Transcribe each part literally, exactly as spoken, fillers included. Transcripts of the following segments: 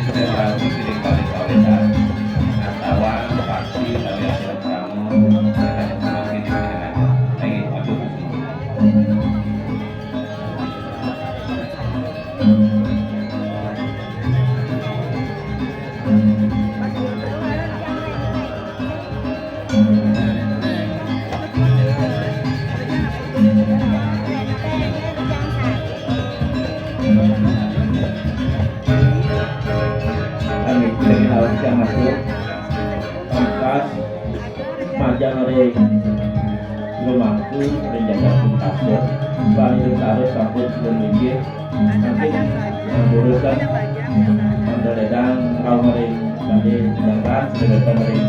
Rabu sining paling kawitan, astawa bakti utawi atur krama, utawi atur sining panjenengan. Inggih, matur suwun. Kami kula kinaos kang atur. Pamungkas majeng ring Lumangku ring jagat pungkasan. Bani leres sampun suwun linggih. Saking urusan mangda ledang rauh ring badhe nyerang sedaya ring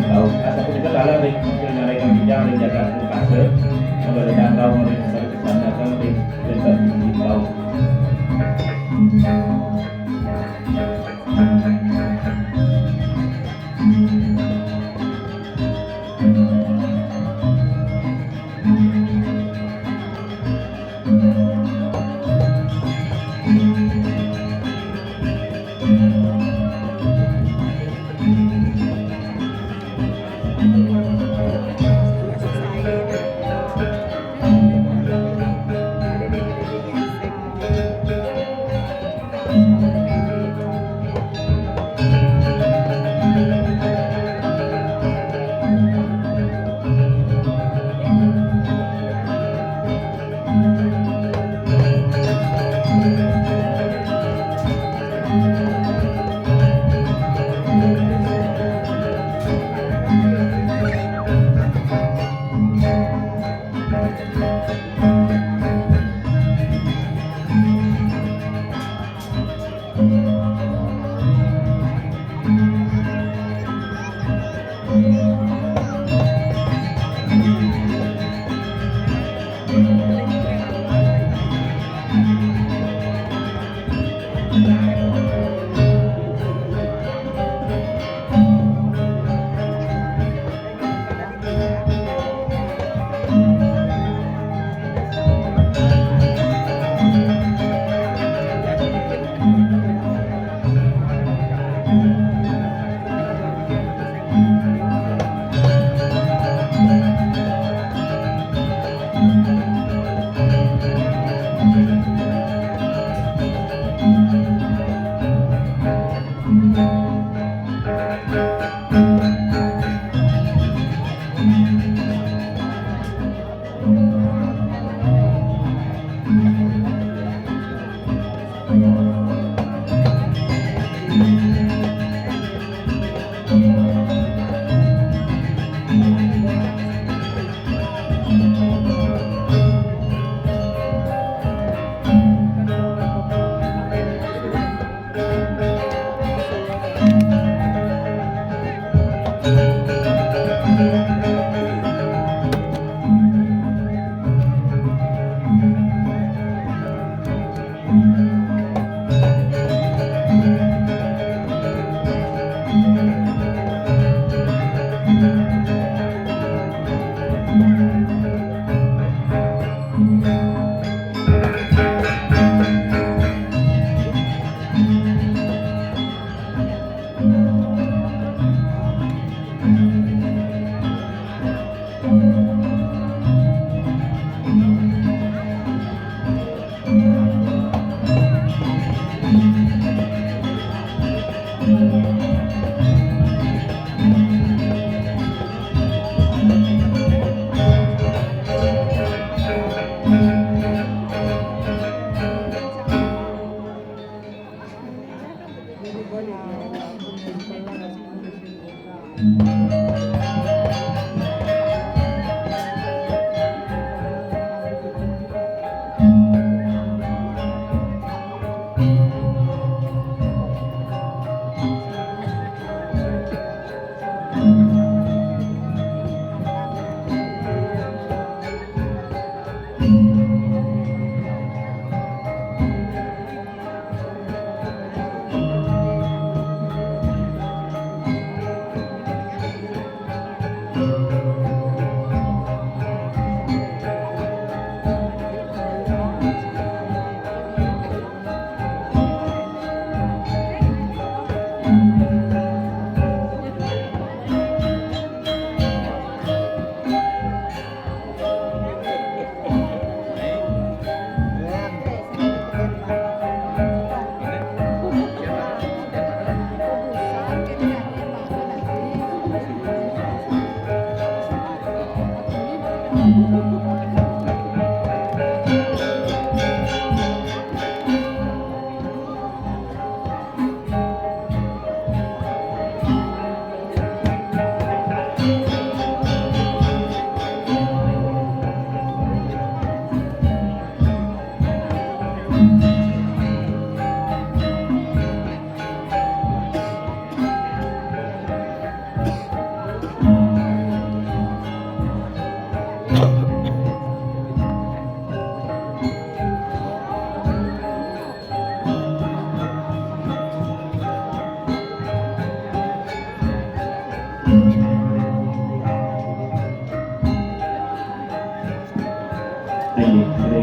rauh. Asapunika taler ring nyarengin titiang ring jagat pungkasan. Mangda ledang rauh ring badhe kesanakan ring wénten ing rauh.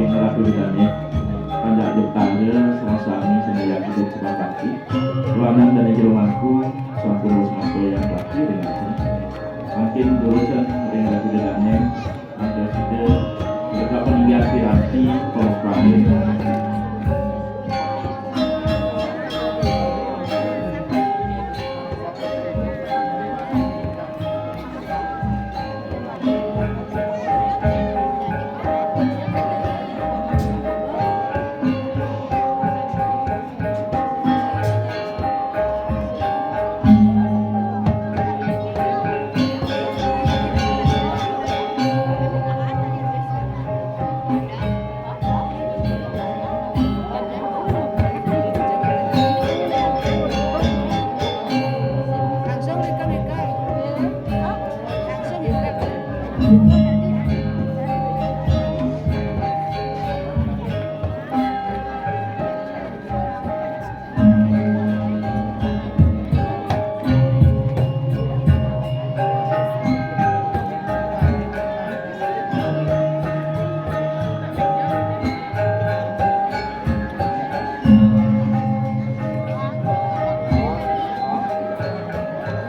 Ratu Bidane, panjak jeptare sama sami senayang hidup sebab bakti. Luanan dan jero mangku sampun wus mangku yang bakti dengan makin durusan ring Ratu Bidane, ada sida mereka peninggal piranti kalau sebagai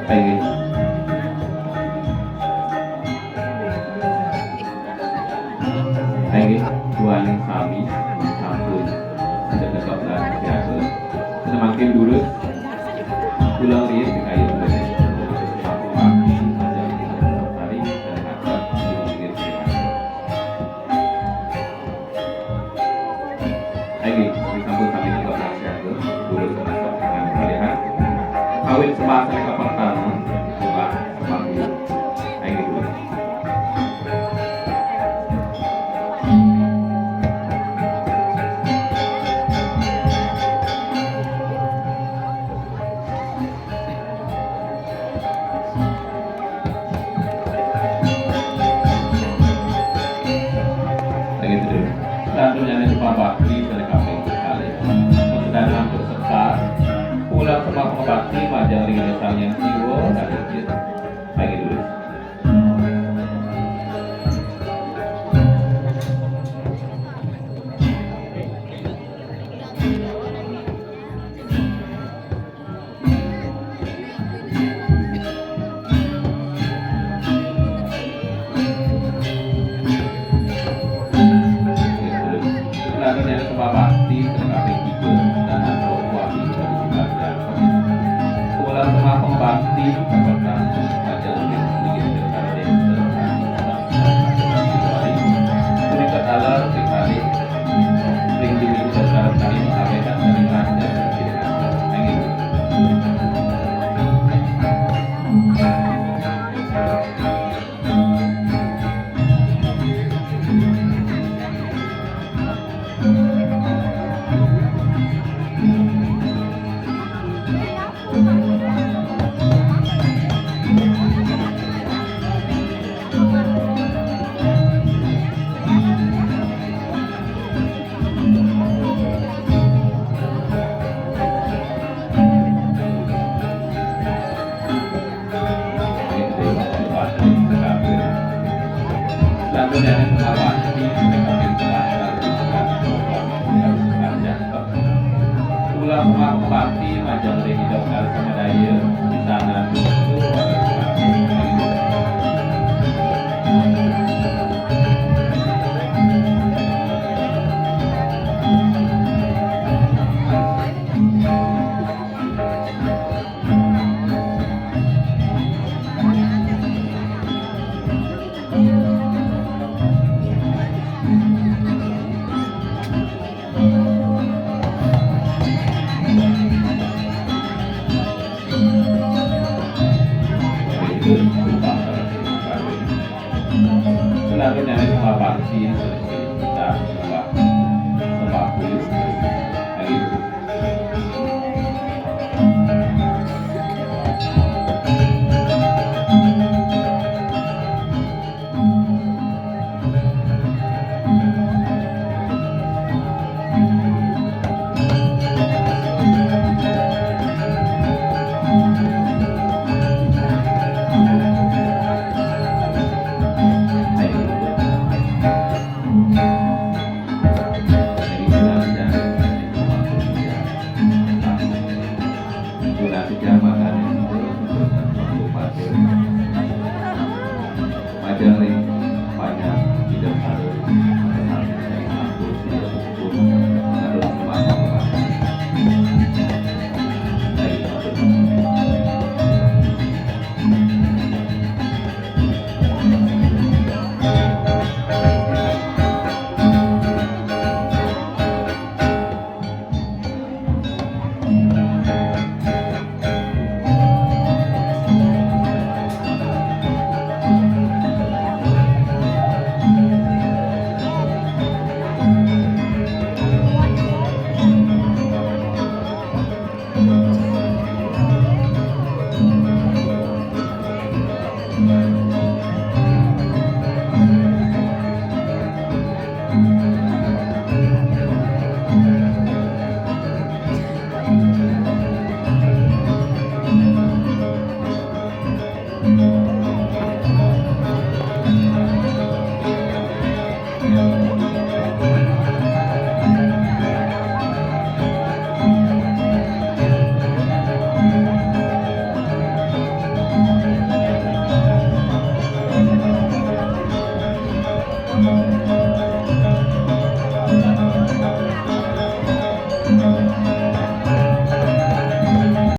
Inggih. Inggih, duaning sami sampun sedekep lan siaga. Semakin durus, kula riyin dikayuh durus. Inggih, sampun sami dikayuh siaga. Durus sedekep lan kalihan. Kawit sembah sané kapertama, sembah sembah. Inggih, durus. Lagi terus. Selanjutnya ini cuma bakti dari kaping sekali. Sudah ngantuk sekar. Pulang sama pengabakti, majang ring Sang Hyang Siwa, lagi terus. Kula semar pati majeng ring Ida Sang Hyang Madaya, pisanan. Selalu nyanyi sama Pak Haji.